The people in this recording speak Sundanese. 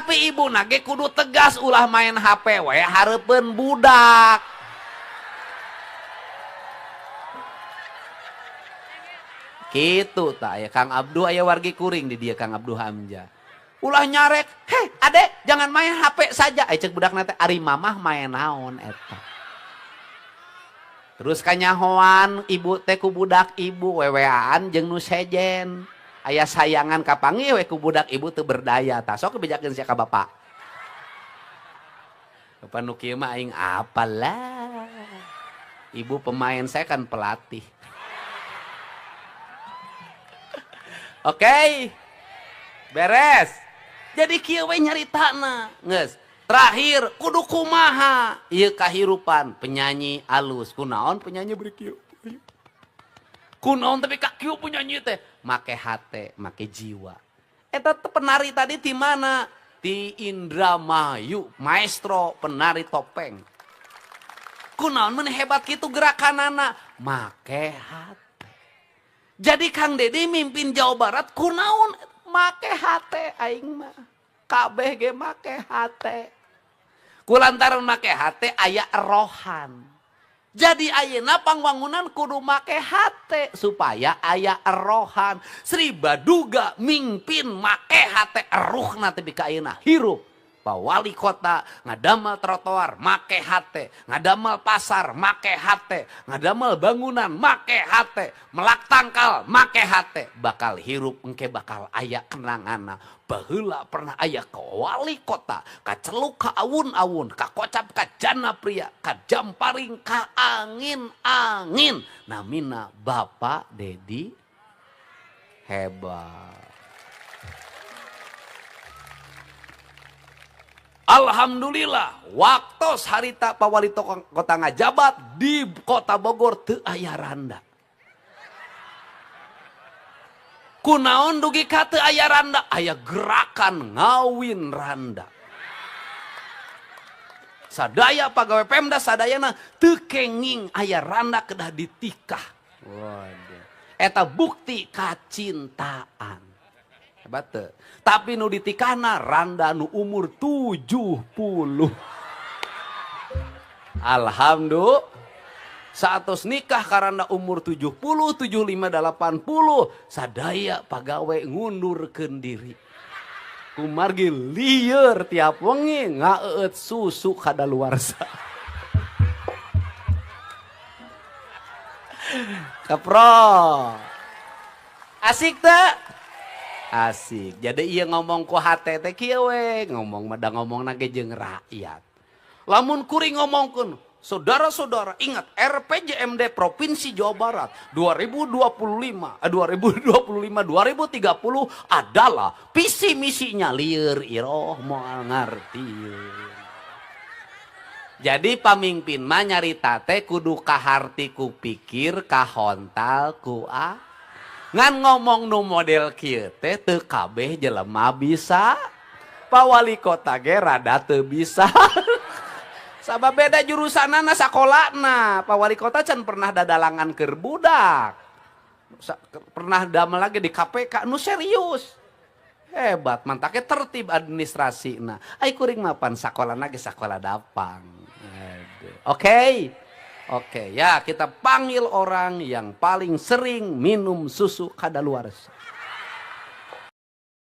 Tapi ibu nage kudu tegas ulah main HP we hareupeun budak. Gitu tak ya Kang Abdu aya wargi kuring di dia Kang Abdu Hamzah. Ulah nyarek, heh adek jangan main HP saja. Cek budak nate ari mamah main naon eta. Terus kanyahoan ibu teh ku budak ibu weweaan jeung nu sejen. Aya sayangan kapanggih we ku budak ibu teu berdaya. Tah sok bejakeun sia ka bapak. Bapak nu kieu mah aing apalah. Ibu pemain saya kan pelatih. Oke. Beres. Jadi kieu we nyaritana. Geus. Terakhir kudu kumaha ieu kahirupan penyanyi alus. Kunaon penyanyi beri kieu? Kunaon tapi ka kieu penyanyi teh make hate, make jiwa. Eta penari tadi di mana? Di Indramayu, maestro penari topeng. Kunaon mun hebat kitu gerakanana? Make hate. Jadi Kang Dedi mimpin Jawa Barat kunaon make hate aing mah. Kabeh ge make hate. Kulantaran make hate aya erohan. Jadi ayeuna pangwangunan kudu make hate supaya aya erohan. Sri Baduga mingpin make hate eruhna tepi ka ayeuna hirup. Pak Wali Kota ngadamel trotoar make hate, ngadamel pasar make hate, ngadamel bangunan make hate, melak tangkal make hate, bakal hirup engke bakal aya kenangana. Baheula pernah aya ka wali kota, kaceluk ka awun-awun, kakocap ka jana pria, ka jamparing ka angin-angin. Namina Bapak Dedi hebat. Alhamdulillah, waktos harita Pak Wali Kota ngajabat di Kota Bogor teu aya randa. Kunaon dugi ka teu aya randa? Aya gerakan ngawin randa. Sadaya pagawe Pemda sadayana teu kenging aya randa kedah ditikah. Waduh. Eta bukti kacintaan. Hebat teu? Tapi nu ditikahna randa nu umur 70. Alhamdulillah. Saatos nikah karena umur 70, 75, 80, sadaya pagawe ngundurkeun diri. Kumargi lieur tiap wengi ngaeueut susu kadaluarsa. Kepro. Asik teu? Asik. Jadi iya ngomong ku hate teh kieu we, ngomong mah da ngomongna ge jeung rakyat. Lamun kuring ngomongkeun, saudara-saudara ingat RPJMD Provinsi Jawa Barat 2025, 2030 adalah visi misinya lieur iroh moal ngarti. Jadi pamimpin mah nyarita teh kudu kaharti ku pikir, kahontal ku a. Ngan ngomong nu model kieu teh teu kabeh jelema bisa. Pak Wali Kota ge rada teu bisa. Sabab beda jurusanana sakolana. Pak Wali Kota can pernah dadalangan keur budak. Pernah damel lagi di KPK nu serius. Hebat, mantaknya tertib administrasina. Ai kuring mah pan sakolana ge sakola dapang. Oke. Oke, ya kita panggil orang yang paling sering minum susu kadaluarsa.